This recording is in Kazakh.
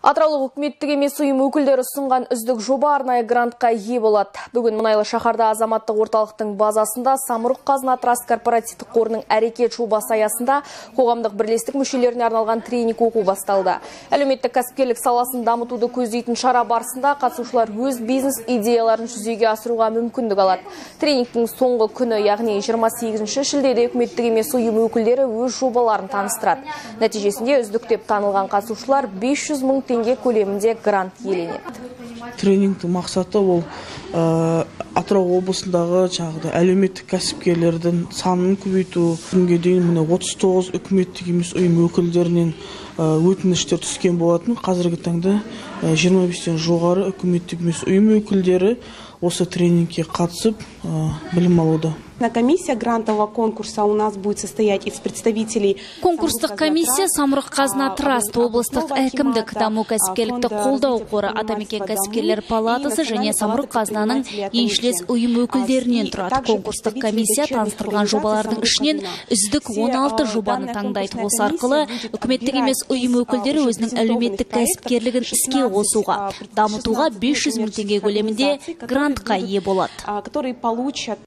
Атыраулық үкіметтік емес ұйым өкілдері ұсынған үздік жоба арнайы грантқа ие болады. Бүгін мұнайлы шаһарда азаматтық орталықтың базасында «Самұрық Қазына Траст» корпоративтік қорының «Әрекет» жобасы аясында қоғамдық бірлестік мүшелеріне арналған тренинг оқу басталды. Әлеуметтік кәсіпкерлік саласын дамытуды көздейтін шара барысында қатысушылар өз бизнес идеяларын жүзеге асыруға мүмкіндік алады. Тренингтің соңғы күні, яғни 28 шілдеде, үкіметтік емес ұйым өкілдері өз жобаларын таныстырады. Нәтижесінде үздік деп танылған қатысушылар 500 мың теңге көлемінде грант иеленеді. Тренингтің мақсаты ол Атырау облысындағы жаңағыдай әлеуметтік кәсіпкерлердің санын көбейту. Күнге дейін міне 39 үкіметтік емес ұйым өкілдерінен өтініштер түскен болатын. Қазіргі таңда 25-тен жоғары үкіметтік емес ұйым өкілдері осы тренингке қатысып, білім алуда. Комиссия грантового конкурса у нас будет состоять из представителей Конкурстық комиссия «Самұрық Қазына Траст», облыстық әкімдік, Даму кәсіпкерлікті қолдау қоры, Атамекен кәсіпкерлер палатасы және «Самұрық Қазынаның» еншілес ұйым өкілдерінен тұрады. Конкурстық комиссия таныстырылған жобалардың ішінен үздік 16 жобаны таңдайды. Осы арқылы үкіметтік емес ұйым өкілдері өзінің әлеуметтік кәсіпкерлігін іске қосуға, дамытуға 500 мың теңге көлемінде грантқа ие болады. Которые получат